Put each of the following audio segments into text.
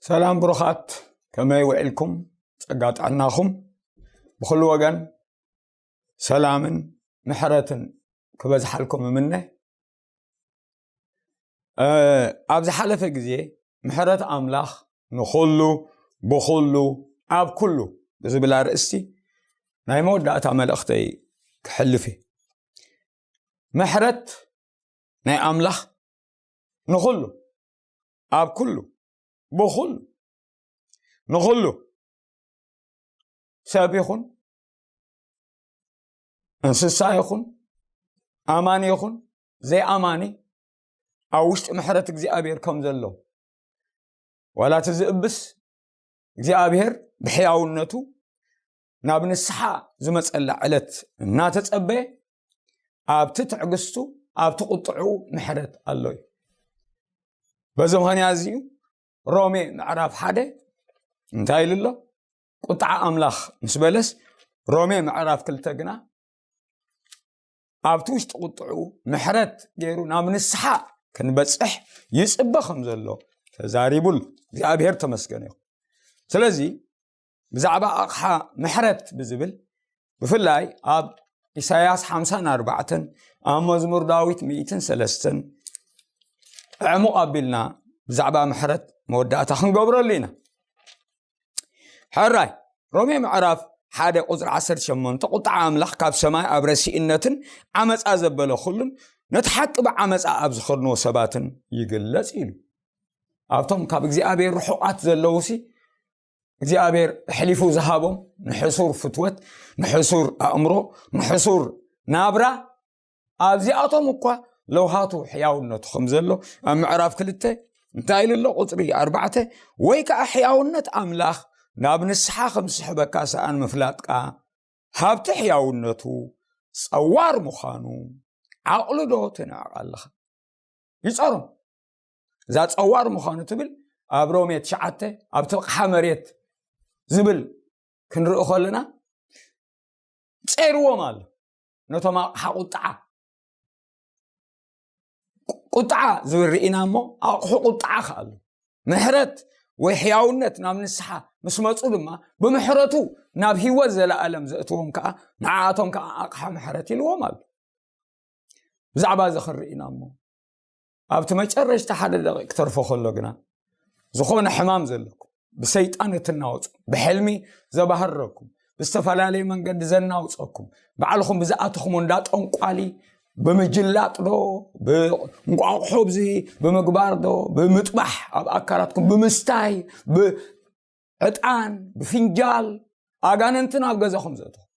ሰላም ብሩኻት፣ ከመይ ውዒልኩም? ጸጋ ጥዕናኹም ብኹሉ ወገን ሰላምን ምሕረትን ክበዝሓልኩም እምነ። እ፣ ኣብ ዝሓለፈ ግዜ ምሕረት ኣምላኽ ንኹሉ፣ ብኹሉ፣ ኣብ ኩሉ ብዝብል ኣርእስቲ ናይ መወዳእታ መልእኽተይ ክሕልፍ እየ። ምሕረት ናይ ኣምላኽ ንኹሉ፣ ኣብ ኩሉ፣ ብኹሉ፣ ንኹሉ፣ ሰብ ይኹን፣ እንስሳ ይኹን፣ ኣማኒ ይኹን፣ ዘይኣማኒ፣ ኣብ ውሽጢ ምሕረት እግዚኣብሔር ከም ዘሎ፣ ዋላ እቲ ዝእብስ እግዚኣብሔር ብሕያውነቱ ናብ ንስሓ ዝመጸላ ዕለት እናተጸበየ፣ ኣብቲ ትዕግስቱ፣ ኣብቲ ቁጥዑ ምሕረት ኣሎ እዩ። በዚ ምኽንያት እዚ እዩ ሮሜ ምዕራፍ ሓደ እንታይ ኢሉ ኣሎ? ቁጥዓ ኣምላኽ ምስ በለስ፣ ሮሜ ምዕራፍ ክልተ ግና ኣብቲ ውሽጢ ቁጥዑ ምሕረት ገይሩ ናብ ንስሓ ክንበጽሕ ይጽበ ከም ዘሎ ተዛሪቡሉ። እግዚኣብሔር ተመስገን ይኹን። ስለዚ ብዛዕባ ኣቕሓ ምሕረት ብዝብል፣ ብፍላይ ኣብ ኢሳያስ ሓምሳን ኣርባዕተን፣ ኣብ መዝሙር ዳዊት ሚእትን ሰለስተን ዕሙቕ ኣቢልና ብዛዕባ ምሕረት መወዳእታ ክንገብረሉ ኢና። ሕራይ ሮሜ ምዕራፍ ሓደ ቁጽሪ ዓሰርተ ሸሞንተ፣ ቁጥዓ ኣምላኽ ካብ ሰማይ ኣብ ረሲእነትን ዓመጻ ዘበለ ኩሉን ነቲ ሓቂ ብዓመጻ ኣብ ዝኸድንዎ ሰባትን ይግለጽ ኢሉ። ኣብቶም ካብ እግዚኣብሔር ርሑቓት ዘለዉሲ እግዚኣብሔር ኣሕሊፉ ዝሃቦም ንሕሱር ፍትወት፣ ንሕሱር ኣእምሮ፣ ንሕሱር ናብራ ኣብዚኣቶም እኳ ለውሃቱ ሕያውነቱ ከም ዘሎ ኣብ ምዕራፍ ክልተ እንታይ ኢሉ ኣሎ? ቁጽሪ ኣርባዕተ፣ ወይ ከኣ ሕያውነት ኣምላኽ ናብ ንስሓ ከም ዝስሕበካ ሰኣን ምፍላጥካ፣ ሃብቲ ሕያውነቱ ጸዋር ምዃኑ ዓቕሊ ዶ ትንዕቕ ኣለኻ? ይጸሮም። እዛ ጸዋር ምዃኑ ትብል ኣብ ሮሜ ትሽዓተ፣ ኣብ ትቕሓ መሬት ዝብል ክንርኢ ከለና፣ ጸይርዎም ኣሎ። ነቶም ኣቕሓ ቁጥዓ፣ ቁጥዓ ዝብል ርኢና እሞ፣ ኣቕሑ ቁጥዓ ከ ኣሎ። ምሕረት ወይ ሕያውነት ናብ ንስሓ ምስ መጹ ድማ፣ ብምሕረቱ ናብ ህይወት ዘለኣለም ዘእትዎም ከኣ፣ ንዓኣቶም ከኣ ኣቕሓ ምሕረት ኢልዎም ኣሎ። ብዛዕባ እዚ ክንርኢና እሞ፣ ኣብቲ መጨረሽታ ሓደ ደቂቕ ክተርፎ ከሎ ግና፣ ዝኾነ ሕማም ዘለኩም፣ ብሰይጣን እትናወጹ፣ ብሕልሚ ዘባህረኩም፣ ብዝተፈላለየ መንገዲ ዘናውጸኩም፣ ባዕልኹም ብዝኣተኹም እንዳ ጠንቋሊ ብምጅላጥ ዶ፣ ብእንቋቑሖ ብዚ ብምግባር ዶ፣ ብምጥባሕ፣ ኣብ ኣካላትኩም ብምስታይ፣ ብዕጣን፣ ብፍንጃል፣ ኣጋንንትን ኣብ ገዛኹም ዘእትኹም፣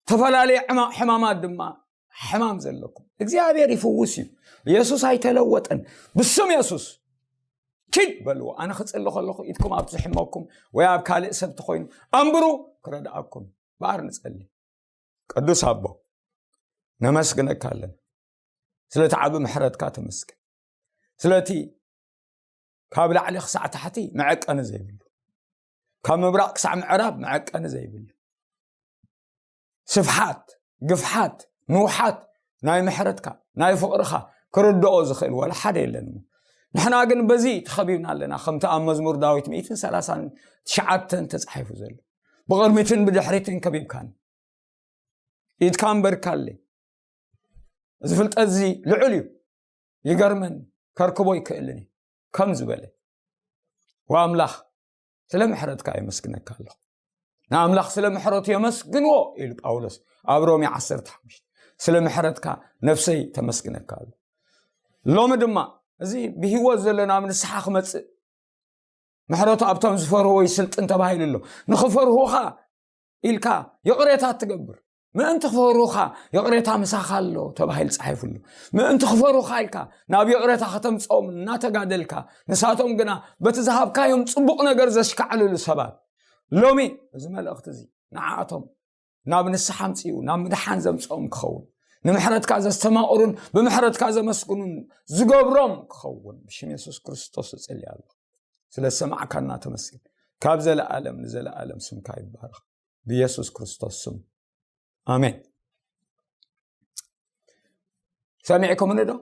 ዝተፈላለየ ሕማ-፣ ሕማማት ድማ ሕማም ዘለኩም፣ እግዚኣብሔር ይፍውስ እዩ። የሱስ ኣይተለወጠን። ብስም የሱስ ኪድ በልዎ። ኣነ ክጽሊ ከለኹ ኢድኩም ኣብ ዝሕመኩም ወይ ኣብ ካልእ ሰብ ተኾይኑ ኣንብሩ፣ ክረድኣኩም። በኣር ንጸሊ። ቅዱስ ኣቦ፣ ነመስግነካ ኣለና። ስለቲ ዓቢ ምሕረትካ ተመስገን። ስለቲ ካብ ላዕሊ ክሳዕ ታሕቲ መዐቀኒ ዘይብሉ፣ ካብ ምብራቕ ክሳዕ ምዕራብ መዐቀኒ ዘይብሉ፣ ስፍሓት፣ ግፍሓት፣ ንውሓት ናይ ምሕረትካ፣ ናይ ፍቕርኻ ክርድኦ ዝኽእል ዋላ ሓደ የለን እሞ፣ ንሕና ግን በዚ ተኸቢብና ኣለና። ከምቲ ኣብ መዝሙር ዳዊት ሚእትን ሰላሳን ትሽዓተን ተጻሒፉ ዘሎ፣ "ብቕድሚትን ብድሕሪትን ከቢብካኒ፣ ኢድካ ኣንበርካለይ። እዚ ፍልጠት እዚ ልዑል እዩ፣ ይገርመኒ፣ ከርክቦ ይክእልን እዩ" ከም ዝበለ፣ ወኣምላኽ፣ ስለ ምሕረትካ የመስግነካ ኣለኹ። ንኣምላኽ ስለ ምሕረቱ የመስግንዎ ኢሉ ጳውሎስ ኣብ ሮሜ ዓሰርተ ሓሙሽተ። ስለ ምሕረትካ ነፍሰይ ተመስግነካ ኣሎ። ሎሚ ድማ እዚ ብህይወት ዘሎ ናብ ንስሓ ክመጽእ፣ ምሕረቱ ኣብቶም ዝፈርህዎ ይስልጥን ተባሂሉ ኣሎ። ንኽፈርሁኻ ኢልካ ይቕሬታ ትገብር። ምእንቲ ክፈርሁኻ ይቕሬታ ምሳኻ ኣሎ ተባሂሉ ጻሒፉ ኣሎ። ምእንቲ ክፈርሁኻ ኢልካ ናብ ይቕሬታ ከተምጽኦም እናተጋደልካ፣ ንሳቶም ግና በቲ ዝሃብካዮም ጽቡቕ ነገር ዘሽካዕልሉ ሰባት፣ ሎሚ እዚ መልእኽቲ እዚ ንዓኣቶም ናብ ንስሓ ኣምጽኡ፣ ናብ ምድሓን ዘምጽኦም ክኸውን፣ ንምሕረትካ ዘስተማቕሩን ብምሕረትካ ዘመስግኑን ዝገብሮም ክኸውን ብሽም የሱስ ክርስቶስ እጽሊ ኣለኹ። ስለ ዝሰማዕካና ተመስገን። ካብ ዘለኣለም ንዘለኣለም ስምካ ይባረኽ። ብየሱስ ክርስቶስ ስም፣ ኣሜን። ሰሚዕኩምኒ ዶ?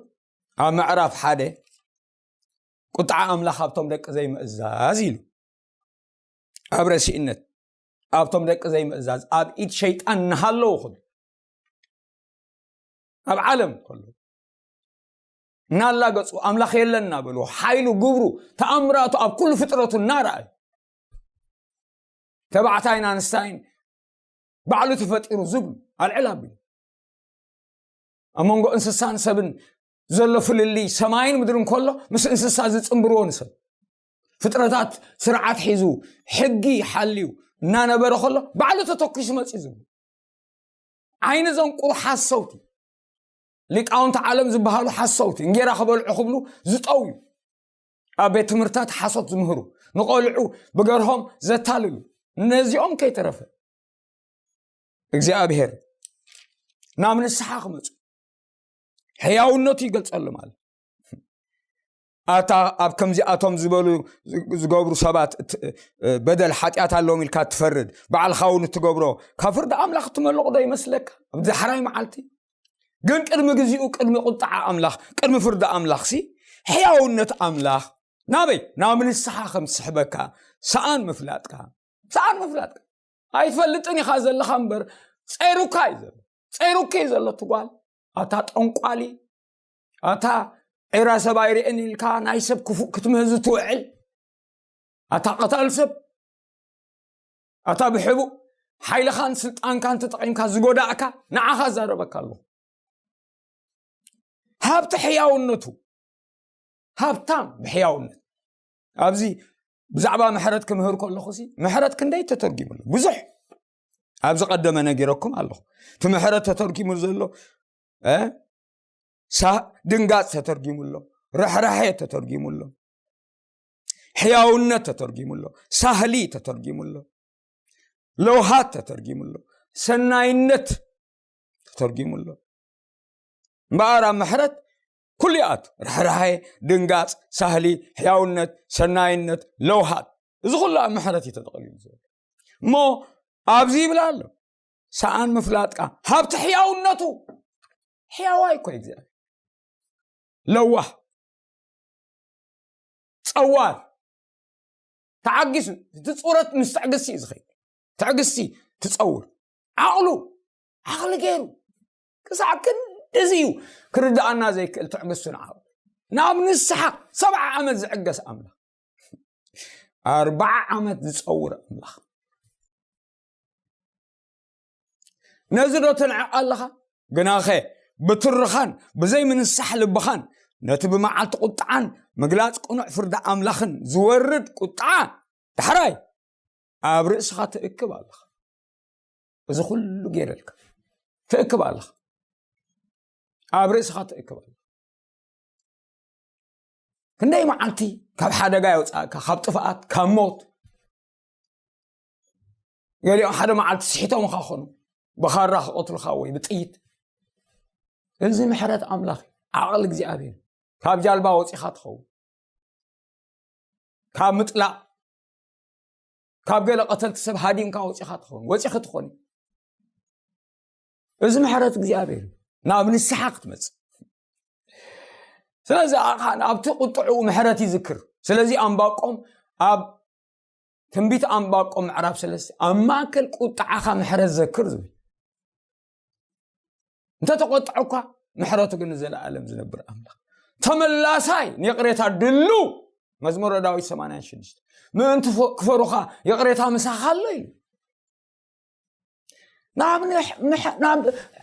ኣብ ምዕራፍ ሓደ ቁጥዓ ኣምላኽ ኣብቶም ደቂ ዘይምእዛዝ ኢሉ። ኣብ ረሲእነት፣ ኣብቶም ደቂ ዘይምእዛዝ፣ ኣብ ኢድ ሸይጣን እናሃለዉ ኹን፣ ኣብ ዓለም ከሎ እናላገጹ ኣምላኽ የለን እናበሉ፣ ሓይሉ፣ ግብሩ፣ ተኣምራቱ ኣብ ኩሉ ፍጥረቱ እናረኣዩ፣ ተባዕታይን ኣንስታይን ባዕሉ ተፈጢሩ ዝብሉ ኣልዕል ኣቢሉ፣ ኣብ መንጎ እንስሳን ሰብን ዘሎ ፍልልይ ሰማይን ምድርን ከሎ፣ ምስ እንስሳ ዝጽንብርዎ ንሰብ፣ ፍጥረታት ስርዓት ሒዙ፣ ሕጊ ሓልዩ እናነበረ ከሎ፣ ባዕሉ ተተኪሱ መጽዩ ዝብሉ ዓይኒ ዘንቁሩ ሓሰውቲ፣ ሊቃውንቲ ዓለም ዝበሃሉ ሓሰውቲ፣ እንጌራ ክበልዑ ክብሉ ዝጠውዩ፣ ኣብ ቤት ትምህርታት ሓሶት ዝምህሩ፣ ንቆልዑ ብገርሆም ዘታልሉ፣ ነዚኦም ከይተረፈ እግዚኣብሔር ናብ ንስሓ ክመጹ ሕያውነቱ ይገልጸሉ ማለት። ኣታ ኣብ ከምዚኣቶም ዝበሉ ዝገብሩ ሰባት እት-፣ በደል ሓጢኣት ኣለዎም ኢልካ ትፈርድ፣ ባዕልኻ እውን እትገብሮ፣ ካብ ፍርዲ ኣምላኽ እትመልቕ ዶ ይመስለካ? ኣብ ዳሕራይ መዓልቲ ግን ቅድሚ ግዜኡ፣ ቅድሚ ቁጥዓ ኣምላኽ፣ ቅድሚ ፍርዲ ኣምላኽሲ፣ ሕያውነት ኣምላኽ ናበይ? ናብ ንስሓ ከም ዝስሕበካ ሰኣን ምፍላጥካ፣ ሰኣን ምፍላጥካ። ኣይትፈልጥን ኢኻ ዘለኻ እምበር፣ ጸይሩካ እዩ ዘሎ። ጸይሩካ እዩ ዘሎ፣ እቲ ጓል። ኣታ ጠንቋሊ፣ ኣታ ዒራ ሰብ ኣይርእን ኢልካ ናይ ሰብ ክፉእ ክትምህዝ ትውዕል፣ ኣታ ቀታል ሰብ፣ ኣታ ብሕቡእ ሓይልኻን ስልጣንካን ተጠቒምካ ዝጎዳእካ፣ ንዓኻ እዛረበካ ኣለኹ። ሃብቲ ሕያውነቱ፣ ሃብታም ብሕያውነት። ኣብዚ ብዛዕባ ምሕረት ክምህር ከለኹ ሲ፣ ምሕረት ክንደይ ተተርጊሙ ኣሎ? ብዙሕ። ኣብዚ ቀደመ ነጊረኩም ኣለኹ። እቲ ምሕረት ተተርጊሙ ዘሎ፣ እ? ሳ-፣ ድንጋጽ ተተርጊሙ ኣሎ፣ ርሕራሐ ተተርጊሙ ኣሎ፣ ሕያውነት ተተርጊሙ ኣሎ፣ ሳህሊ ተተርጊሙ ኣሎ፣ ለውሃት ተተርጊሙ ኣሎ፣ ሰናይነት ተተርጊሙ ኣሎ። እምበኣር ኣብ ምሕረት ኩሉ ይኣቱ። ርሕራሐ፣ ድንጋጽ፣ ሳህሊ፣ ሕያውነት፣ ሰናይነት፣ ለውሃት፣ እዚ ኩሉ ኣብ ምሕረት እዩ ተጠቕሊሉ ዘሎ። እሞ ኣብዚ ይብል ኣሎ፣ ሰኣን ምፍላጥካ፣ ሃብቲ ሕያውነቱ። ሕያዋይ እኮ እዩ እግዚኣብሔር። ለዋህ፣ ጸዋር፣ ተዓጊሱ። እቲ ጽውረት ምስ ትዕግስቲ እዩ ዝኸይድ። ትዕግስቲ ትጸውር። ዓቕሉ፣ ዓቕሊ ገይሩ፣ ክሳዕ ክንድዚ እዩ ክርድኣና ዘይክእል ትዕግስቱን ዓቕሉ። ናብ ንስሓ ሰብዓ ዓመት ዝዕገስ ኣምላኽ፣ ኣርብዓ ዓመት ዝጸውር ኣምላኽ። ነዚ ዶ ትንዕቕ ኣለኻ? ግናኸ ብትርኻን ብዘይ ምንሳሕ ልብኻን ነቲ ብመዓልቲ ቁጥዓን ምግላጽ ቅኑዕ ፍርዲ ኣምላኽን ዝወርድ ቁጥዓ ዳሕራይ ኣብ ርእስኻ ትእክብ ኣለኻ። እዚ ኩሉ ገይረልካ ትእክብ ኣለኻ። ኣብ ርእስኻ ትእክብ ኣለኻ። ክንደይ መዓልቲ ካብ ሓደጋ የውፅኣካ፣ ካብ ጥፍኣት፣ ካብ ሞት። ገሊኦም ሓደ መዓልቲ ስሒቶምኻ ኾኑ፣ ብኻራ ክቐትሉኻ ወይ ብጥይት። እዚ ምሕረት ኣምላኽ እዩ። ዓቕሊ እግዚኣብሔር። ካብ ጃልባ ወፂኻ ትኸውን፣ ካብ ምጥላቕ፣ ካብ ገለ ቀተልቲ ሰብ ሃዲምካ ወፂኻ ትኸውን፣ ወፂኺ ትኾኒ። እዚ ምሕረት እግዚኣብሔር እዩ። ናብ ንስሓ ክትመፅእ። ስለዚ ኣኻ ኣብቲ ቁጥዕኡ ምሕረት ይዝክር። ስለዚ ኣንባቆም ኣብ ትንቢት ኣንባቆም ምዕራፍ ሰለስተ፣ ኣብ ማእከል ቁጥዓኻ ምሕረት ዘክር ዝብል። እንተተቆጥዐ እኳ ምሕረቱ ግን ንዘለኣለም ዝነብር ኣምላኽ፣ ተመላሳይ፣ ንይቕሬታ ድሉ። መዝሙረ ዳዊት ሰማንያን ሽዱሽተ፣ ምእንቲ ፈ-፣ ክፈሩኻ ይቕሬታ ምሳኻ ኣሎ ኢሉ። ናብ ንሕ-፣ ምሕ-፣ ናብ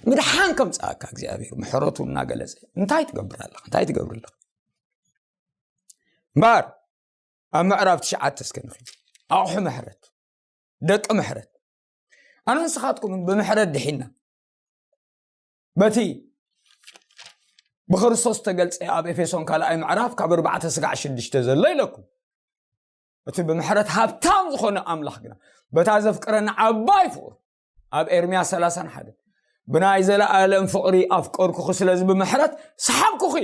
ምድሓን ከምፅኣካ እግዚኣብሔር ምሕረቱ እናገለፀ እንታይ ትገብር ኣለኻ? እንታይ ትገብር ኣለኻ? እምበኣር ኣብ ምዕራፍ ትሽዓተ እስከ ንኺድ። ኣቑሑ ምሕረት፣ ደቂ ምሕረት። ኣነ ንስኻትኩምን ብምሕረት ድሒና፣ በቲ ብክርስቶስ ተገልጸ ኣብ ኤፌሶን ካልኣይ ምዕራፍ ካብ ኣርባዕተ ስጋዕ ሽዱሽተ ዘሎ ኢለኩም። እቲ ብምሕረት ሃብታም ዝኾነ ኣምላኽ ግና በታ ዘፍቀረና ዓባይ ፍቕሩ፣ ኣብ ኤርምያስ ሰላሳን ሓደን፣ "ብናይ ዘለኣለም ፍቕሪ ኣፍቀርኩኺ፣ ስለዚ ብምሕረት ሰሓብኩኺ።"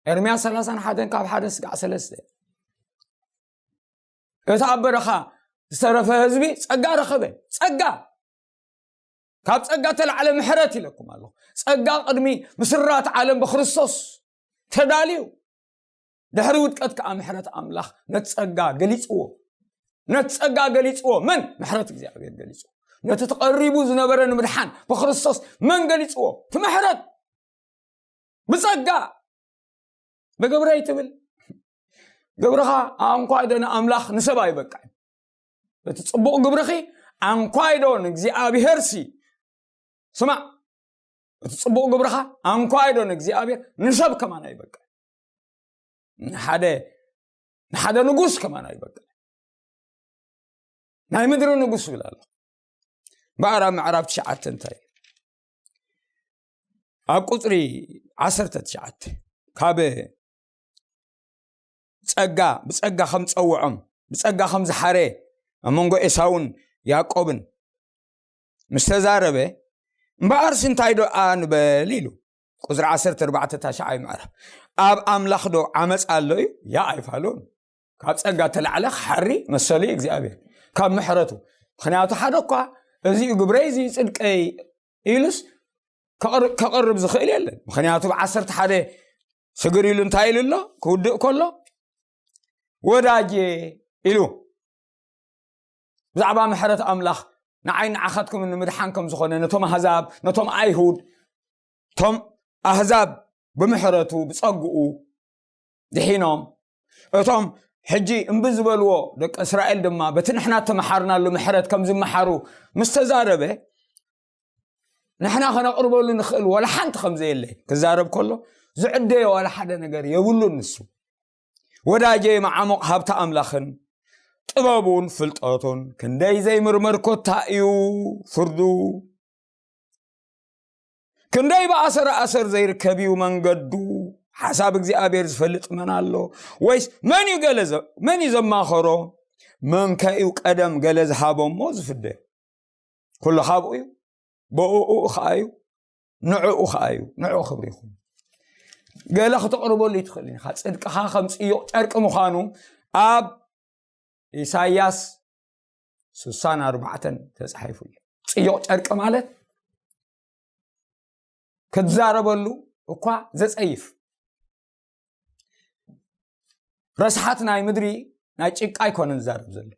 ኤርምያስ ሰላሳን ሓደን ካብ ሓደ ስጋዕ ሰለስተ። እቲ ኣብ በረኻ ዝተረፈ ህዝቢ ጸጋ ረኸበ። ጸጋ። ካብ ጸጋ ተላዕለ ምሕረት ኢለኩም ኣለኹ። ጸጋ ቅድሚ ምስራት ዓለም ብክርስቶስ ተዳልዩ። ድሕሪ ውድቀት ከዓ ምሕረት ኣምላኽ ነቲ ጸጋ ገሊጽዎ። ነቲ ጸጋ ገሊጽዎ። መን? ምሕረት እግዚኣብሔር ገሊጽዎ። ነቲ ተቐሪቡ ዝነበረ ንምድሓን ብክርስቶስ መን ገሊጽዎ? እቲ ምሕረት ብጸጋ፣ ብግብረይ ትብል። ግብርኻ ኣንኳ ዶ ንኣምላኽ ንሰብ ኣይበቃ። እቲ ጽቡቕ ግብርኺ ኣንኳ ዶ ንእግዚኣብሔር ሲ፣ ስማዕ፣ እቲ ጽቡቕ ግብርኻ ኣንኳ ዶ ንእግዚኣብሔር፣ ንሰብ ከማን ኣይበቃ። ንሓደ፣ ንሓደ ንጉስ ከማን ኣይበቃ። ናይ ምድሪ ንጉስ ይብል ኣሎ። እምበኣር ኣብ ምዕራፍ ትሽዓተ እንታይ? ኣብ ቁጽሪ ዓሰርተ ትሽዓተ፣ ካብ ጸጋ፣ ብጸጋ ከም ጸውዖም፣ ብጸጋ ከም ዝሓረ ኣብ መንጎ ኤሳውን ያዕቆብን ምስ ተዛረበ፣ "እምበኣርሲ እንታይ ዶ ንበል?" ኢሉ። ቁጽሪ ዓሰርተ ኣርባዕተ ታሽዓይ ምዕራፍ። "ኣብ ኣምላኽ ዶ ዓመጽ ኣሎ እዩ?" ያ ኣይፋሉን። ካብ ጸጋ ተላዕለ ክሓሪ መሰሉ እዩ እግዚኣብሔር። ካብ ምሕረቱ። ምኽንያቱ ሓደ እኳ እዚ እዩ ግብረይ፣ እዚ እዩ ጽድቀይ ኢሉስ ከቕር-፣ ከቕርብ ዝኽእል የለን። ምኽንያቱ ብ ዓሰርተ ሓደ ስግር ኢሉ እንታይ ኢሉ ኣሎ? ክውድእ ከሎ፣ "ወዳጄ" ኢሉ። ብዛዕባ ምሕረት ኣምላኽ ንዓይ ንዓኻትኩም ንምድሓን ከም ዝኾነ፣ ነቶም ኣህዛብ፣ ነቶም ኣይሁድ፣ እቶም ኣህዛብ ብምሕረቱ፣ ብጸግኡ ድሒኖም፣ እቶም ሕጂ እምቢ ዝበልዎ ደቂ እስራኤል ድማ በቲ ንሕና እተመሓርናሉ ምሕረት ከም ዝመሓሩ ምስ ተዛረበ፣ ንሕና ከነቕርበሉ ንኽእል ዋላ ሓንቲ ከም ዘየለ ክዛረብ ከሎ፣ ዝዕደዮ ዋላ ሓደ ነገር የብሉን። ንሱ፣ "ወዳጄ፣ መዓሙቕ ሃብቲ ኣምላኽን ጥበቡን ፍልጠቱን ክንደይ ዘይምርመር ኮታ እዩ ፍርዱ። ክንደይ ብኣሰር ኣሰር ዘይርከብ እዩ መንገዱ። ሓሳብ እግዚኣብሔር ዝፈልጥ መን ኣሎ? ወይስ መን እዩ ገለ ዘ-፣ መን እዩ ዘማኸሮ? መን ከ እዩ ቀደም ገለ ዝሃቦ እሞ ዝፍደ? ኩሉ ካብኡ እዩ፣ ብእኡ ኸኣ እዩ፣ ንዕኡ ኸኣ እዩ፣ ንዕኡ ክብሪ ይኹን።" ገለ ክትቕርበሉ ይትኽእል ኢኻ። ጽድቅኻ ከም ጽዩቕ ጨርቂ ምዃኑ ኣብ ኢሳይያስ ስሳን ኣርባዕተን ተጻሒፉ እዩ። ጽዩቕ ጨርቂ ማለት ክትዛረበሉ እኳ ዘጸይፍ፣ ረስሓት ናይ ምድሪ ናይ ጭቃ ኣይኮነን ዝዛረብ ዘሎ።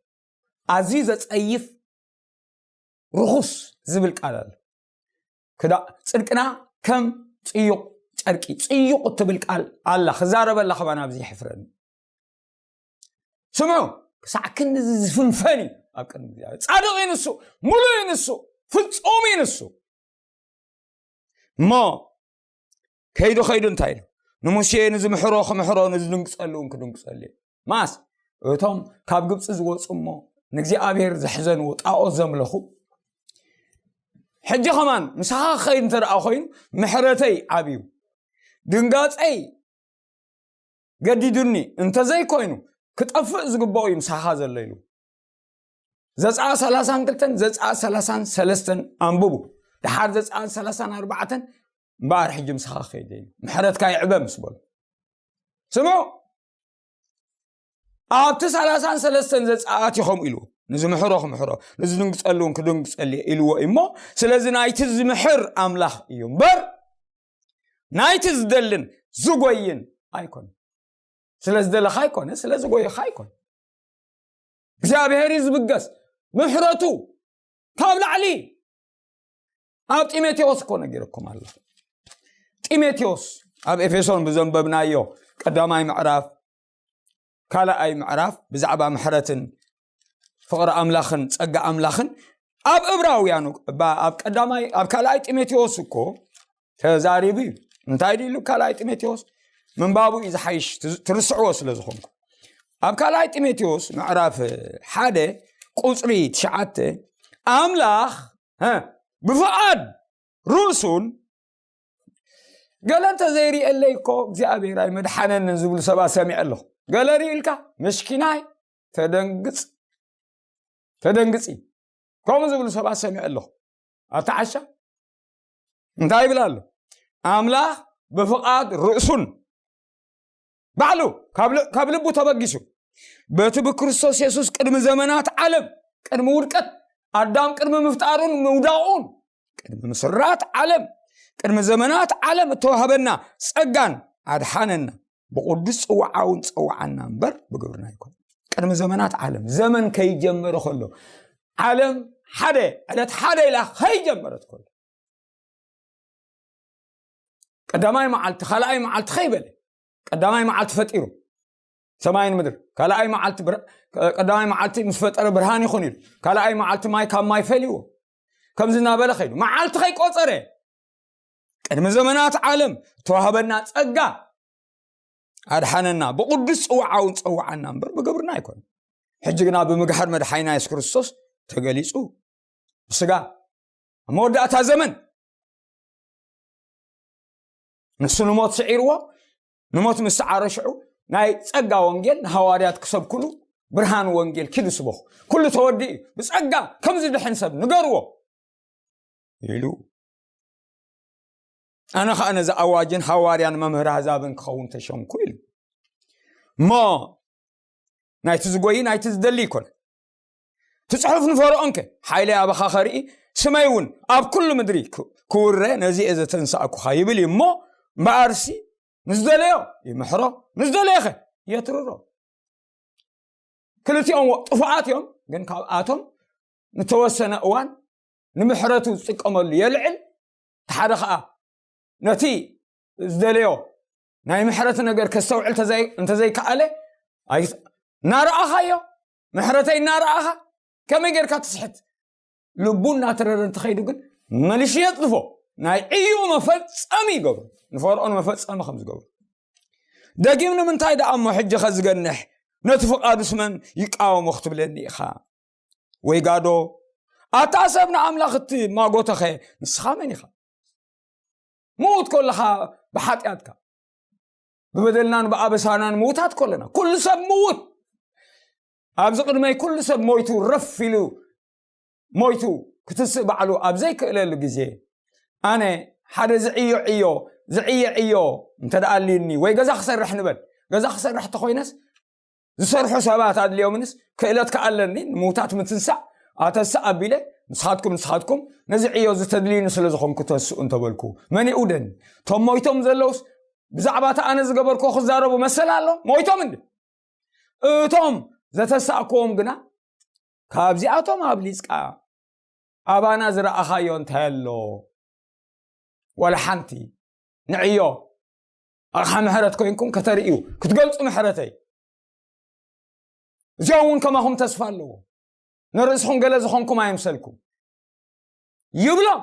ኣዝዩ ዘጸይፍ ርኹስ ዝብል ቃል ኣሎ። ክዳ-፣ ጽድቅና ከም ጽዩቕ ጨርቂ፣ ጽዩቕ እትብል ቃል ኣላ። ክዛረበላ ከማን ኣብዚ ይሕፍረኒ። ስምዑ፣ ክሳዕ ክንድዚ ዝፍንፈን እዩ ኣብ ቅድሚ እግዚኣብሔር። ጻድቕ እዩ ንሱ፣ ሙሉእ እዩ ንሱ፣ ፍጹም እዩ ንሱ። እሞ ከይዱ ከይዱ እንታይ ኢሉ? "ንሙሴ ንዝምሕሮ ክምሕሮ፣ ንዝድንግጸሉ እውን ክድንግጸሉ እዩ።" ማስ እቶም ካብ ግብጺ ዝወጹ እሞ ንእግዚኣብሔር ዘሕዘንዎ ጣዖት ዘምለኹ፣ ሕጂ ከማን ምሳኻ ክኸይድ እንተ ደኣ ኮይኑ፣ ምሕረተይ ዓብዩ፣ ድንጋጸይ ገዲዱኒ እንተዘይኮይኑ፣ ክጠፍእ ዝግብኦ እዩ ምሳኻ ዘሎ ኢሉ። ዘጸኣት ሰላሳን ክልተን፣ ዘጸኣት ሰላሳን ሰለስተን ኣንብቡ። ደሓር ዘጸኣት ሰላሳን ኣርባዕተን፣ እምበኣር ሕጂ ምሳኻ ክኸይድ እዩ፣ ምሕረትካ ይዕበ ምስ በሉ። ስምዑ፣ ኣብቲ ሰላሳን ሰለስተን ዘጸኣት እዩ ከምኡ ኢሉ፣ "ንዝምሕሮ ክምሕሮ፣ ንዝድንግጸሉ እውን ክድንግጸሉ እየ" ኢልዎ እዩ እሞ፣ ስለዚ ናይቲ ዝምሕር ኣምላኽ እዩ እምበር፣ ናይቲ ዝደልን ዝጎይን ኣይኮነን። ስለ ዝደለኻ ኣይኮነ፣ ስለ ዝጎየኻ ኣይኮነ። እግዚኣብሔር እዩ ዝብገስ። ምሕረቱ ካብ ላዕሊ። ኣብ ጢሞቴዎስ እኮ ነጊረኩም ኣለኹ። ጢሞቴዎስ ኣብ ኤፌሶን ብዘንበብናዮ ቀዳማይ ምዕራፍ፣ ካልኣይ ምዕራፍ ብዛዕባ ምሕረትን ፍቕሪ ኣምላኽን ጸጋ ኣምላኽን፣ ኣብ እብራውያን ባ-፣ ኣብ ቀዳማይ፣ ኣብ ካልኣይ ጢሞቴዎስ እኮ ተዛሪቡ እዩ። እንታይ ድዩ ኢሉ ካልኣይ ጢሞቴዎስ? ምንባቡ እዩ ዝሓይሽ፣ ትዝ-፣ ትርስዕዎ ስለ ዝኾንኩ። ኣብ ካልኣይ ጢሞቴዎስ ምዕራፍ ሓደ ቁጽሪ ትሽዓተ፣ ኣምላኽ፣ ሀ፣ ብፍቓድ ርእሱን፣ ገለ እንተ ዘይርእየለይ እኮ እግዚኣብሔር ኣይመድሓነንን ዝብሉ ሰባት ሰሚዐ ኣለኹ። ገለ ርእዩ ኢልካ፣ "ምስኪናይ፣ ተደንግጽ፣ ተደንግጺ" ከምኡ ዝብሉ ሰባት ሰሚዐ ኣለኹ። ኣታ ዓሻ፣ እንታይ ይብል ኣሎ? ኣምላኽ ብፍቓድ ርእሱን ባዕሉ ካብ ል-፣ ካብ ልቡ ተበጊሱ፣ በቲ ብክርስቶስ የሱስ ቅድሚ ዘመናት ዓለም፣ ቅድሚ ውድቀት ኣዳም፣ ቅድሚ ምፍጣሩን ምውዳቑን፣ ቅድሚ ምስራት ዓለም፣ ቅድሚ ዘመናት ዓለም እተዋህበና ጸጋን ኣድሓነና። ብቕዱስ ጽዋዓውን ጸዋዓና እምበር ብግብርና ኣይኮነ። ቅድሚ ዘመናት ዓለም፣ ዘመን ከይጀመረ ከሎ፣ ዓለም ሓደ ዕለት ሓደ ኢላ ከይጀመረት ከሎ፣ ቀዳማይ መዓልቲ ካልኣይ መዓልቲ ከይበለ፣ ቀዳማይ መዓልቲ ፈጢሩ ሰማይን ምድር፣ ካልኣይ መዓልቲ ብር- ቀዳማይ መዓልቲ ምስ ፈጠረ ብርሃን ይኹን ኢሉ፣ ካልኣይ መዓልቲ ማይ ካብ ማይ ፈልይዎ፣ ከምዚ እናበለ ከይዱ፣ መዓልቲ ከይቆጸረ ቅድሚ ዘመናት ዓለም ተዋህበና ጸጋ፣ ኣድሓነና፣ ብቕዱስ ጽዋዓውን ጸዋዓና እምበር ብግብርና ኣይኮነ። ሕጂ ግና ብምግሓድ መድሓኒና የሱስ ክርስቶስ ተገሊጹ፣ ብስጋ ኣብ መወዳእታ ዘመን ንሱ ንሞት ስዒርዎ፣ ንሞት ምስ ሰዓረ ሽዑ ናይ ጸጋ ወንጌል ንሃዋርያት ክሰብኩሉ፣ ብርሃን ወንጌል ኪዱ ስበኹ፣ ኩሉ ተወዲኡ እዩ፣ ብጸጋ ከም ዝድሕን ሰብ ንገርዎ ኢሉ፣ ኣነ ኸኣ ነዚ ኣዋጅን ሃዋርያን መምህር ኣሕዛብን ክኸውን ተሸምኩ ኢሉ። እሞ ናይቲ ዝጎይ ናይቲ ዝደሊ ይኮነ። እቲ ጽሑፍ ንፈርዖን ከ ሓይለይ ኣባኻ ኸርኢ፣ ስመይ እውን ኣብ ኩሉ ምድሪ ክውረ ነዚ እየ ዘተንሳእኩኻ ይብል እዩ። እሞ እምበኣርሲ ንዝደለዮ ይምሕሮ፣ ንዝደለዮ ኸ የትርሮ። ክልቲኦም ጥፉኣት እዮም፣ ግን ካብኣቶም ንተወሰነ እዋን ንምሕረቱ ዝጥቀመሉ የልዕል፣ እቲ ሓደ ኸኣ ነቲ ዝደለዮ ናይ ምሕረት ነገር ከስተውዕል እንተዘይከኣለ፣ እናረኣኻዮ ምሕረተይ እናረኣኻ ከመይ ጌርካ ትስሕት? ልቡ እናተረረ እንተኸይዱ ግን መልሹ የጥልፎ፣ ናይ ዕዩ መፈጸሚ ይገብሩ፣ ንፈርዖን መፈጸሚ ከም ዝገብሩ። ደጊም ንምንታይ ደኣ እሞ ሕጂ ኸዝገንሕ ነቲ ፍቓዱስ መን ይቃወሞ ክትብለኒ ኢኻ? ወይ ጋዶ፣ ኣታ ሰብ ንኣምላኽ እትማጎተኸ ንስኻ መን ኢኻ? ምዉት ከለኻ ብሓጢኣትካ ብበደልናን ብኣበሳናን ምዉታት ከለና፣ ኩሉ ሰብ ምዉት። ኣብዚ ቅድመይ ኩሉ ሰብ ሞይቱ ረፍ ኢሉ ሞይቱ ክትስእ ባዕሉ ኣብ ዘይክእለሉ ግዜ፣ ኣነ ሓደ ዝዕዮ ዕዮ ዝዕየ ዕዮ እንተ ደኣ ኣልዩኒ፣ ወይ ገዛ ክሰርሕ ንበል፣ ገዛ ክሰርሕ ተኾይነስ ዝሰርሑ ሰባት ኣድልዮምንስ ክእለት ከኣለኒ ንምውታት ምትንሳእ ኣተስእ ኣቢለ፣ ንስኻትኩም ንስኻትኩም ነዚ ዕዮ ዝተድልዩኒ ስለ ዝኾንኩ ተስኡ እንተበልኩ፣ መን ይእውደኒ? እቶም ሞይቶም ዘለውስ ብዛዕባ እቲ ኣነ ዝገበርኩዎ ክዛረቡ መሰል ኣሎ? ሞይቶም እንዲ። እቶም ዘተሳእክዎም ግና ካብዚኣቶም ኣብሊጽካ ኣባና ዝረኣኻዮ እንታይ ኣሎ? ዋላ ሓንቲ። ንዕዮ ኣቕሓ ምሕረት ኮይንኩም ከተርእዩ ክትገልጹ ምሕረተይ። እዚኦም እውን ከማኹም ተስፋ ኣለዎ። ንርእስኹም ገለ ዝኾንኩም ኣይምሰልኩም ይብሎም።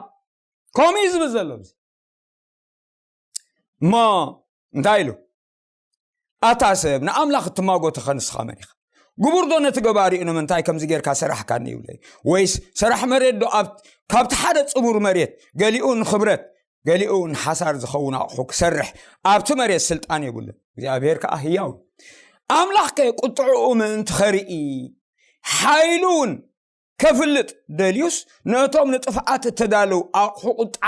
ከምኡ እዩ ዝብል ዘሎ እዚ። እሞ እንታይ ኢሉ? ኣታ ሰብ ንኣምላኽ እትማጎተኸ ንስኻ መን ኢኻ? ግቡር ዶ ነቲ ገባሪኡ ንምንታይ ከምዚ ጌርካ ሰራሕካኒ ይብለይ? ወይስ ሰራሕ መሬት ዶ ኣብ- ካብቲ ሓደ ጽቡር መሬት ገሊኡ ንኽብረት ገሊኡ ንሓሳር ዝኸውን ኣቑሑ ክሰርሕ ኣብቲ መሬት ስልጣን የብሉን። እግዚኣብሔር ከኣ ህያው እዩ። ኣምላኽ ከ ቁጥዕኡ ምእንቲ ኸርኢ ሓይሉ እውን ከፍልጥ ደልዩስ ነቶም ንጥፍኣት እተዳለዉ ኣቑሑ ቁጥዓ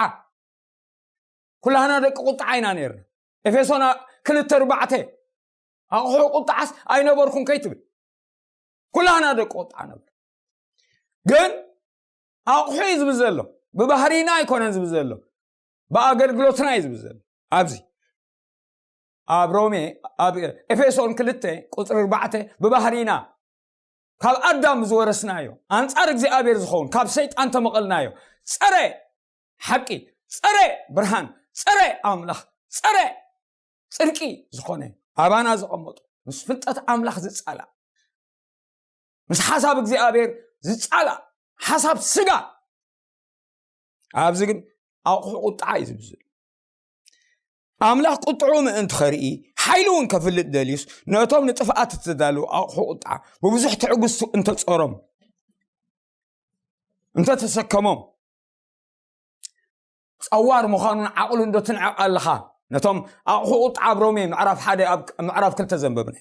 ኩላህና ደቂ ቁጥዓ ኢና ነርና። ኤፌሶን ክልተ ኣርባዕተ ኣቑሑ ቁጥዓስ ኣይነበርኩን ከይትብል ኩላህና ደቂ ቁጥዓ ነበር። ግን ኣቑሑ እዩ ዝብል ዘሎ፣ ብባህሪና ኣይኮነን ዝብል ዘሎ፣ ብኣገልግሎትና እዩ ዝብል ዘሎ። ኣብዚ ኣብ ሮሜ ኣብ ኤፌሶን ክልተ ቁፅሪ ኣርባዕተ ብባህሪና ካብ ኣዳም ዝወረስናዮ ኣንፃር እግዚኣብሔር ዝኸውን ካብ ሰይጣን ተመቐልናዮ ፀረ ሓቂ፣ ፀረ ብርሃን፣ ፀረ ኣምላኽ፣ ፀረ ፅድቂ ዝኾነ ኣባና ዘቐመጡ ምስ ፍልጠት ኣምላኽ ዝፃላእ ምስ ሓሳብ እግዚኣብሔር ዝፃላእ ሓሳብ ስጋ ኣብዚ ግን ኣቑሑ ቁጥዓ እዩ ዝብዝል። ኣምላኽ ቁጥዑ ምእንቲ ኸርኢ ሓይሉ እውን ከፍልጥ ደልዩስ ነቶም ንጥፍኣት እተዳለዉ ኣቑሑ ቁጥዓ ብብዙሕ ትዕግስቱ እንተጾሮም እንተተሰከሞም ጸዋር ምዃኑን ዓቕሉ እንዶ ትንዕቕ ኣለኻ። ነቶም ኣቑሑ ቁጥዓ ኣብ ሮሜ ምዕራፍ ሓደ ኣብ ምዕራፍ ክልተ ዘንበብና።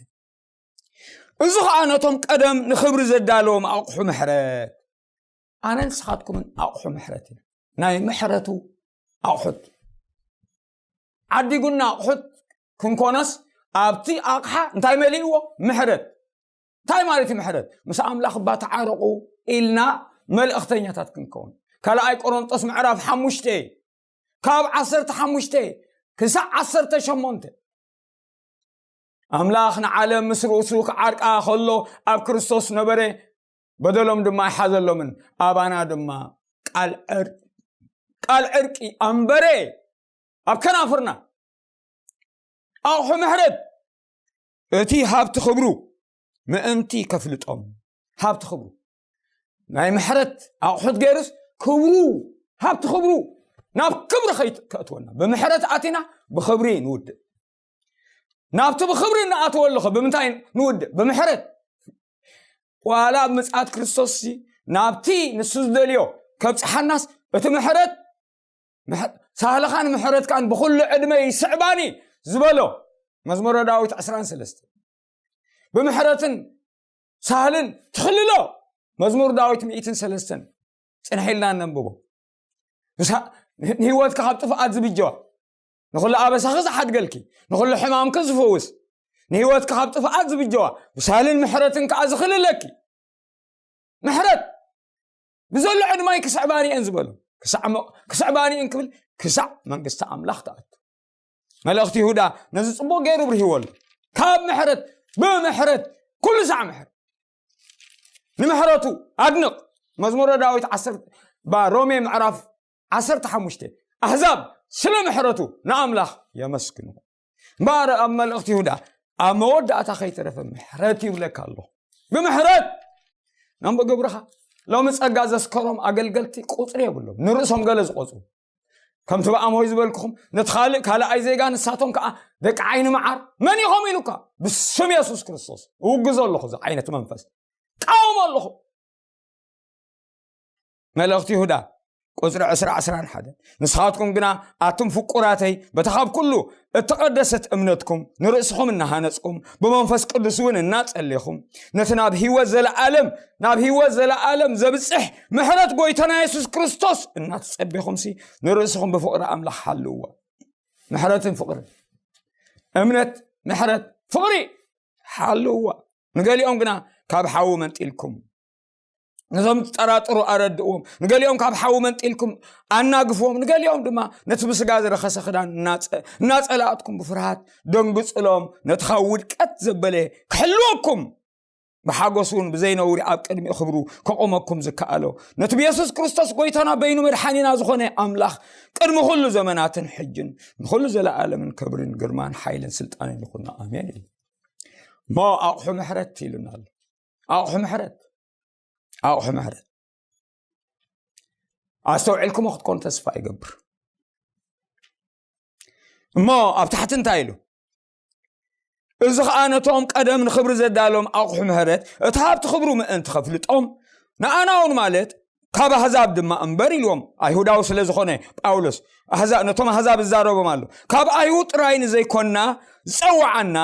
እዚ ኸኣ ነቶም ቀደም ንኽብሪ ዘዳለዎም ኣቑሑ ምሕረት ኣነ ንስኻትኩምን ኣቑሑ ምሕረት ኢና። ናይ ምሕረቱ ኣቑሑት ዓዲጉና ኣቑሑት ክንኮነስ ኣብቲ ኣቕሓ እንታይ መሊእዎ? ምሕረት። እንታይ ማለት እዩ ምሕረት? ምስ ኣምላኽ እባ ተዓረቑ ኢልና መልእኽተኛታት ክንከውን። ካልኣይ ቆሮንጦስ ምዕራፍ ሓሙሽተ ካብ ዓሰርተ ሓሙሽተ ክሳዕ ዓሰርተ ሸሞንተ ኣምላኽ ንዓለም ምስ ርእሱ ክዓርቃ ከሎ ኣብ ክርስቶስ ነበረ፣ በደሎም ድማ ኣይሓዘሎምን። ኣባና ድማ ቃል ዕር-፣ ቃል ዕርቂ ኣንበረ ኣብ ከናፍርና። ኣቑሑ ምሕረት እቲ ሃብቲ ክብሩ ምእንቲ ከፍልጦም፣ ሃብቲ ክብሩ፣ ናይ ምሕረት ኣቑሑት ገይሩስ ክብሩ፣ ሃብቲ ክብሩ ናብ ክብሪ ከይት-፣ ከእትወና። ብምሕረት ኣቲና ብኽብሪ ንውድእ። ናብቲ ብኽብሪ ንኣትወ ኣለኹ ብምንታይ ንውድእ? ብምሕረት። ዋላ ኣብ ምጽኣት ክርስቶስ ሲ ናብቲ ንሱ ዝደልዮ ከብጽሓናስ እቲ ምሕረት፣ ምሕ-፣ ሳህልኻን ምሕረትካን ብኹሉ ዕድመ ይስዕባኒ ዝበሎ መዝሙረ ዳዊት ዕስራን ሰለስተን። ብምሕረትን ሳህልን ትኽልሎ መዝሙር ዳዊት ሚእትን ሰለስተን። ጽንሕ ኢልና ነንብቦ። ብሳ-፣ ንህይወትካ ካብ ጥፍኣት ዝብጀዋ፣ ንኹሉ ኣበሳኺ ዝሓድገልኪ፣ ንኹሉ ሕማምኪ ዝፈውስ፣ ንህይወትካ ካብ ጥፍኣት ዝብጀዋ፣ ብሳልን ምሕረትን ከኣ ዝኽልለኪ። ምሕረት ብዘሎ ዕድማይ ክስዕባኒ እየን ዝበሎ። ክሳዕ መ-፣ ክስዕባኒ እየን ክብል ክሳዕ መንግስቲ ኣምላኽ ትኣቱ። መልእኽቲ ይሁዳ ነዚ ጽቡቕ ገይሩ ብርሂዎ ኣሎ። ካብ ምሕረት፣ ብምሕረት፣ ኩሉ ሳዕ ምሕረት። ንምሕረቱ ኣድንቕ። መዝሙረ ዳዊት ዓሰርተ፣ ባ ሮሜ ምዕራፍ ዓሰርተ ሓሙሽተ። ኣህዛብ ስለ ምሕረቱ ንኣምላኽ የመስግኑ። እምበኣር ኣብ መልእኽቲ ይሁዳ ኣብ መወዳእታ ከይተረፈ ምሕረት ይብለካ ኣሎ። ብምሕረት ነንብ ግብርኻ። ሎሚ ጸጋ ዘስከሮም ኣገልገልቲ ቁጽሪ የብሎም። ንርእሶም ገለ ዝቆጽሩ። ከምቲ ብኣምሆይ ዝበልኩኹም፣ ነቲ ካልእ ካልኣይ ዜጋ፣ ንሳቶም ከኣ ደቂ ዓይኒ መዓር። መን ኢኹም ኢሉካ? ብስም የሱስ ክርስቶስ እውግዞ ኣለኹ። እዚ ዓይነት መንፈስ ቃወሞ ኣለኹ። መልእኽቲ ይሁዳ ቁጽሪ ዕስራ፣ ዕስራን ሓደን። ንስኻትኩም ግና ኣቱም ፍቁራተይ፣ በታ ካብ ኩሉ እተቐደሰት እምነትኩም ንርእስኹም እናሃነጽኩም፣ ብመንፈስ ቅዱስ እውን እናጸሌኹም፣ ነቲ ናብ ህይወት ዘለኣለም፣ ናብ ህይወት ዘለኣለም ዘብጽሕ ምሕረት ጎይታና የሱስ ክርስቶስ እናተጸቤኹምሲ፣ ንርእስኹም ብፍቕሪ ኣምላኽ ሓልውዋ። ምሕረትን ፍቕርን። እምነት፣ ምሕረት፣ ፍቕሪ ሓልውዋ። ንገሊኦም ግና ካብ ሓዊ መንጢልኩም፣ ነዞም ዝጠራጠሩ ኣረድእዎም። ንገሊኦም ካብ ሓዊ መንጢልኩም ኣናግፍዎም። ንገሊኦም ድማ ነቲ ብስጋ ዝረኸሰ ክዳን እናጸ-፣ እናጸላእትኩም ብፍርሃት ደንግጽሎም። ነቲ ካብ ውድቀት ዘበለ ክሕልወኩም፣ ብሓጎስ እውን ብዘይነውሪ ኣብ ቅድሚኡ ክብሩ ከቆመኩም ዝከኣሎ፣ ነቲ ብየሱስ ክርስቶስ ጎይታና በይኑ መድሓኒና ዝኾነ ኣምላኽ ቅድሚ ኩሉ ዘመናትን ሕጅን ንኹሉ ዘለኣለምን ክብርን ግርማን ሓይልን ስልጣንን ይኹን። ኣሜን። እሞ ኣቑሑ ምሕረት ኢሉና ኣሎ። ኣቑሑ ምሕረት፣ ኣቑሑ ምሕረት። ኣስተውዒልኩሞ ክትኮኑ ተስፋ ይገብር። እሞ ኣብ ታሕቲ እንታይ ኢሉ? እዚ ኸኣ ነቶም ቀደም ንኽብሪ ዘዳሎም ኣቑሑ ምሕረት፣ እቲ ሃብቲ ክብሩ ምእንቲ ኸፍልጦም፣ ንኣና እውን ማለት ካብ ኣህዛብ ድማ እምበር ኢልዎም። ኣይሁዳዊ ስለ ዝኾነ ጳውሎስ፣ ኣህዛ-፣ ነቶም ኣህዛብ እዛረቦም ኣሎ። ካብ ኣይሁድ ጥራይ ንዘይኮንና ዝጸውዓና፣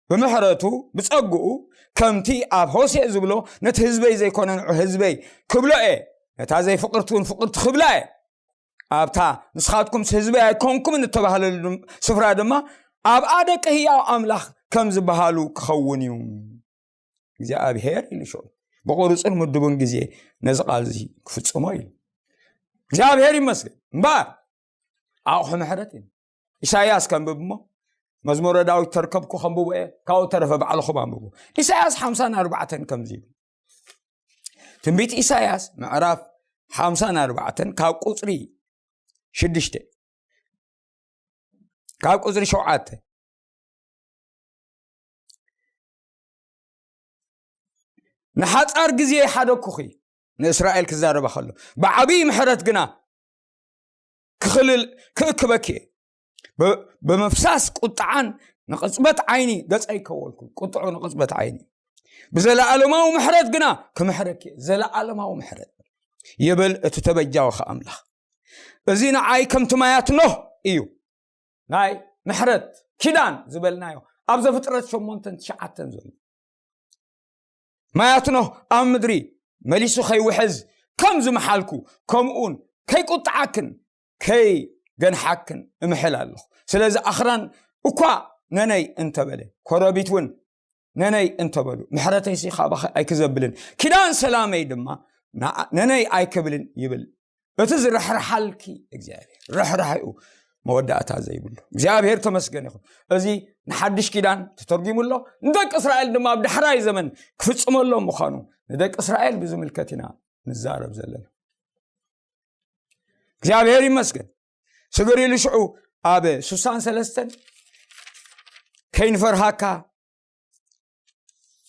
ብምሕረቱ፣ ብጸግኡ፣ ከምቲ ኣብ ሆሴዕ ዝብሎ፣ ነቲ ህዝበይ ዘይኮነ ንዑ ህዝበይ ክብሎ እየ፣ ነታ ዘይፍቕርቲ እውን ፍቕርቲ ክብላ እየ። ኣብታ ንስኻትኩምስ ህዝበይ ኣይኮንኩምን እተባህለሉ ስፍራ ድማ፣ ኣብኣ ደቂ ህያው ኣምላኽ ከም ዝበሃሉ ክኸውን እዩ። እግዚኣብሔር ኢሉ ሽዑ፣ ብቑሩጽን ምድቡን ግዜ ነዚ ቃል እዚ ክፍጽሞ እዩ። እግዚኣብሔር ይመስገን። እምበኣር ኣቑሑ ምሕረት እዩ። ኢሳይያስ ከንብብ እሞ፣ መዝሙረ ዳዊት ተርከብኩ ከንብቦ እየ፣ ካብኡ ተረፈ ባዕልኹም ኣንብቡ። ኢሳይያስ ሓምሳን ኣርባዕተን ከምዚ ይብል። ትንቢት ኢሳይያስ ምዕራፍ ሓምሳን ኣርባዕተን ካብ ቁጽሪ ሽዱሽተ፣ ካብ ቁጽሪ ሸውዓተ፣ "ንሓጻር ግዜ ሓደግኩኺ"፣ ንእስራኤል ክዛረባ ከሎ፣ "ብዓብዪ ምሕረት ግና ክኽልል ክእክበኪ እየ። ብ-፣ ብምፍሳስ ቁጥዓን ንቕጽበት ዓይኒ ገጸይ ከወልኩ"፣ ቁጥዑ ንቕጽበት ዓይኒ፣ "ብዘለኣለማዊ ምሕረት ግና ክምሕረኪ እየ"፣ ዘለኣለማዊ ምሕረት ይብል እቲ ተበጃዊ ኣምላኽ። እዚ ንዓይ ከምቲ ማያት ኖህ እዩ። ናይ ምሕረት ኪዳን ዝበልናዮ ኣብ ዘፍጥረት ሸሞንተን ትሽዓተን ዘሎ፣ ማያት ኖህ ኣብ ምድሪ መሊሱ ከይውሕዝ ከም ዝመሓልኩ፣ ከምኡውን ከይቁጥዓክን ከይገንሓክን እምሕል ኣለኹ። ስለዚ ኣኽራን እኳ ነነይ እንተበለ፣ ኮረቢት እውን ነነይ እንተበሉ፣ ምሕረተይሲ ካባኺ ኣይክዘብልን፣ ኪዳን ሰላመይ ድማ ንዓ-፣ ነነይ ኣይክብልን ይብል እቲ ዝርሕርሓልኪ እግዚኣብሔር። ርሕራሒኡ፣ መወዳእታ ዘይብሉ እግዚኣብሔር ተመስገን ይኹን። እዚ ንሓድሽ ኪዳን ተተርጒሙ ኣሎ፣ ንደቂ እስራኤል ድማ ኣብ ዳሕራይ ዘመን ክፍጽመሎም ምዃኑ ንደቂ እስራኤል ብዝምልከት ኢና ንዛረብ ዘለና። እግዚኣብሔር ይመስገን። ስግር ኢሉ ሽዑ ኣብ ሱሳን ሰለስተን ከይንፈርሃካ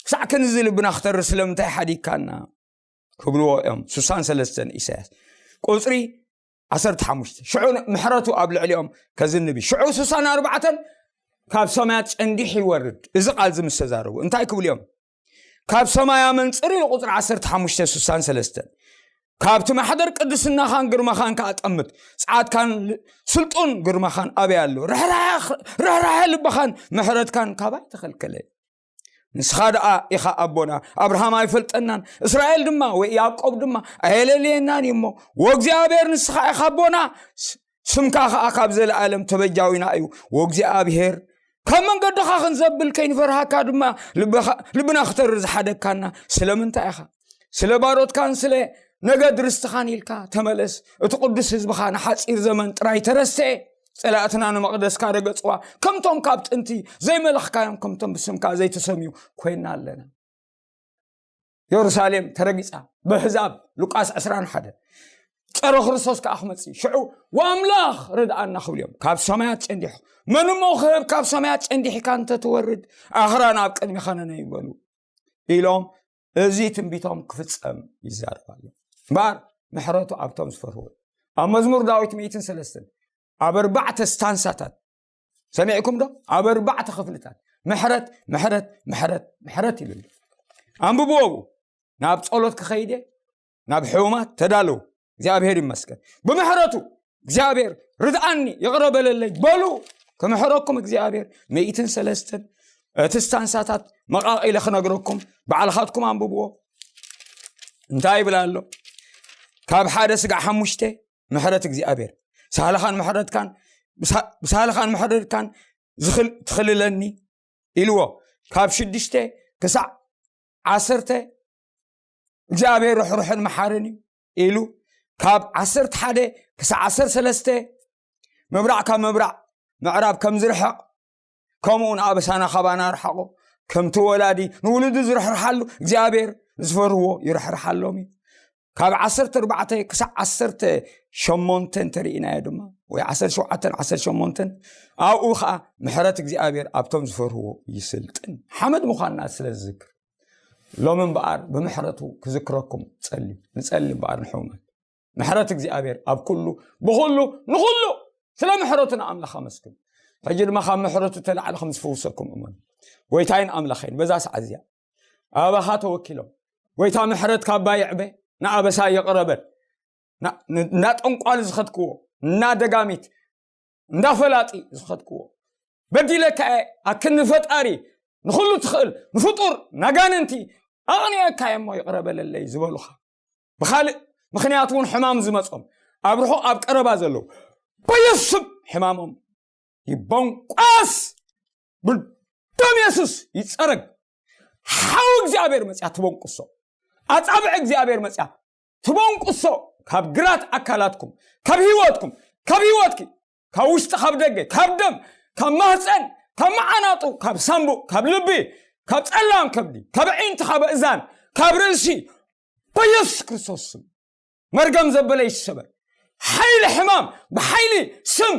ክሳዕ ክንዚ ልብና ክተርር ስለምንታይ ሓዲግካና ክብልዎ እዮም። ሱሳን ሰለስተን ኢሳያስ ቁፅሪ ዓሰርተ ሓሙሽተ ሽዑ ምሕረቱ ኣብ ልዕሊኦም ከዝንብ እዩ። ሽዑ ሱሳን ኣርባዕተን ካብ ሰማያት ጨንዲሕ ይወርድ። እዚ ቃል እዚ ምስ ተዛረቡ እንታይ ክብሉ እዮም? ካብ ሰማይ ኣመንጽር ኢሉ ቁፅሪ ዓሰርተ ሓሙሽተ ሱሳን ሰለስተን ካብቲ ማሕደር ቅድስናኻን ግርማኻን ከኣ ጠምት። ጸዓትካን ስልጡን ግርማኻን ኣበይ ኣሎ? ርሕራሐ ልብኻን ምሕረትካን ካባይ ተኸልከለ። ንስኻ ደኣ ኢኻ ኣቦና። ኣብርሃም ኣይፈልጠናን፣ እስራኤል ድማ ወይ ያዕቆብ ድማ ኣየለልየናን እዩ እሞ፣ ወእግዚኣብሔር ንስኻ ኢኻ ኣቦና፣ ስምካ ኸኣ ካብ ዘለኣለም ተበጃዊና እዩ። ወእግዚኣብሔር ካብ መንገድኻ ክንዘብል ከይንፈርሃካ ድማ ልብና ክተርር ዝሓደግካና ስለምንታይ ኢኻ? ስለ ባሮትካን ስለ ነገድ ርስትኻን ኢልካ ተመለስ። እቲ ቅዱስ ህዝብኻ ንሓጺር ዘመን ጥራይ ተረስዐ። ጸላእትና ንመቕደስካ ረገጽዋ። ከምቶም ካብ ጥንቲ ዘይመለኽካዮም፣ ከምቶም ብስምካ ዘይተሰምዩ ኮይና ኣለና። የሩሳሌም ተረጊጻ ብኣህዛብ፣ ሉቃስ ዕስራን ሓደ። ጸረ ክርስቶስ ከኣ ክመጽእ ሽዑ፣ "ወኣምላኽ ርድኣና" ክብሉ እዮም። ካብ ሰማያት ጨንዲሑ፣ "መን እሞ ክህብ ካብ ሰማያት ጨንዲሕካ እንተ ትወርድ፣ ኣኽራን ኣብ ቅድሚኻ ነነይበሉ" ኢሎም፣ እዚ ትንቢቶም ክፍጸም ይዛረብ ኣሎ። እምበኣር ምሕረቱ ኣብቶም ዝፈርህዎ። ኣብ መዝሙር ዳዊት ሚእትን ሰለስተን ኣብ ኣርባዕተ ስታንሳታት ሰሚዕኩም ዶ? ኣብ ኣርባዕተ ክፍልታት ምሕረት፣ ምሕረት፣ ምሕረት፣ ምሕረት ኢሉ ኣሎ። ኣንብብዎ። ብኡ ናብ ጸሎት ክኸይደ ናብ ሕሙማት ተዳለዉ። እግዚኣብሔር ይመስገን። ብምሕረቱ እግዚኣብሔር ርድኣኒ፣ ይቕረ በለለይ በሉ። ክምሕረኩም እግዚኣብሔር። ሚእትን ሰለስተን እቲ ስታንሳታት መቓቒለ ክነግረኩም፣ ባዕልኻትኩም ኣንብብዎ። እንታይ ይብል ኣሎ? ካብ ሓደ ስጋዕ ሓሙሽተ ምሕረት እግዚኣብሔር። ሳህልኻን ምሕረትካን፣ ብሳ-፣ ብሳህልኻን ምሕረትካን ዝኽል-፣ ትኽልለኒ ኢልዎ። ካብ ሽዱሽተ ክሳዕ ዓሰርተ እግዚኣብሔር ርሕሩሕን መሓርን እዩ ኢሉ። ካብ ዓሰርተ ሓደ ክሳዕ ዓሰርተ ሰለስተ ምብራዕ ካብ ምብራዕ ምዕራብ ከም ዝርሕቕ፣ ከምኡ ንኣበሳና ካባና ኣርሓቖ። ከምቲ ወላዲ ንውሉዱ ዝርሕርሓሉ፣ እግዚኣብሔር ዝፈርህዎ ይርሕርሓሎም እዩ። ካብ ዓሰርተ ኣርባዕተ ክሳዕ ዓሰርተ ሸሞንተ እንተርኢናዮ ድማ፣ ወይ ዓሰርተ ሸውዓተን ዓሰርተ ሸሞንተን፣ ኣብኡ ኸዓ ምሕረት እግዚኣብሔር ኣብቶም ዝፈርህዎ ይስልጥን። ሓመድ ምዃንና ስለ ዝዝክር፣ ሎሚ እምበኣር ብምሕረቱ ክዝክረኩም ጸልዩ። ንጸሊ እምበኣር ንሕሙማት። ምሕረት እግዚኣብሔር ኣብ ኩሉ፣ ብኹሉ፣ ንኹሉ ስለ ምሕረቱ ንኣምላኽ ኣመስግኑ። ሕጂ ድማ ካብ ምሕረቱ ተላዕሊ ከም ዝፍውሰኩም እመኑ። ጎይታይን ኣምላኸይን፣ በዛ ሰዓት እዚኣ ኣባኻ ተወኪሎም፣ ጎይታ ምሕረት ካባ ይዕበ፣ ንኣበሳ ይቕረ በል። ና-፣ ን-፣ እንዳ ጠንቋሊ ዝኸድክዎ፣ እንዳ ደጋሚት፣ እንዳ ፈላጢ ዝኸድክዎ፣ በዲለካ እየ፣ ኣክኒ ፈጣሪ፣ ንኹሉ ትኽእል፣ ንፍጡር፣ ናጋንንቲ፣ ኣቕኒኤካ እየ እሞ ይቕረ በለለይ ዝበሉኻ፣ ብኻልእ ምኽንያት እውን ሕማም ዝመጾም፣ ኣብ ርሑቕ ኣብ ቀረባ ዘለዉ፣ በየሱስ ስም ሕማሞም ይቦንቋስ፣ ብደም የሱስ ይጸረግ። ሓው እግዚኣብሔር መጽያ ትቦንቁሶ፣ ኣጻብዕ እግዚኣብሔር መጽያ ትቦንቁሶ፣ ካብ ግራት ኣካላትኩም፣ ካብ ህይወትኩም፣ ካብ ህይወትኪ፣ ካብ ውሽጢ፣ ካብ ደገ፣ ካብ ደም፣ ካብ ማህፀን፣ ካብ መዓናጡ፣ ካብ ሳምቡእ፣ ካብ ልቢ፣ ካብ ጸላም ከብዲ፣ ካብ ዒንቲ፣ ካብ እዛን፣ ካብ ርእሲ፣ በየሱስ ክርስቶስ ስም መርገም ዘበለ ይሰበር። ሓይሊ ሕማም ብሓይሊ ስም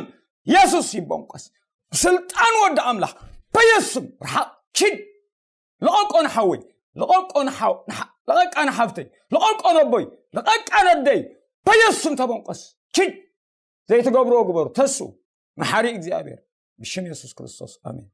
የሱስ ይቦንቆስ። ብስልጣን ወዲ ኣምላኽ በየሱስ ስም ርሓቕ፣ ኪድ። ልቐቆ ንሓወይ፣ ልቐቆ ንሓው-፣ ንሓ-፣ ልቐቃ ንሓፍተይ፣ ልቐቆ ነቦይ፣ ልቐቃ ነደይ፣ በየሱስ ስም ተቦንቆስ። ኪድ። ዘይትገብርዎ ግበሩ፣ ተስኡ። መሓሪ እግዚኣብሔር፣ ብሽም የሱስ ክርስቶስ፣ ኣሜን።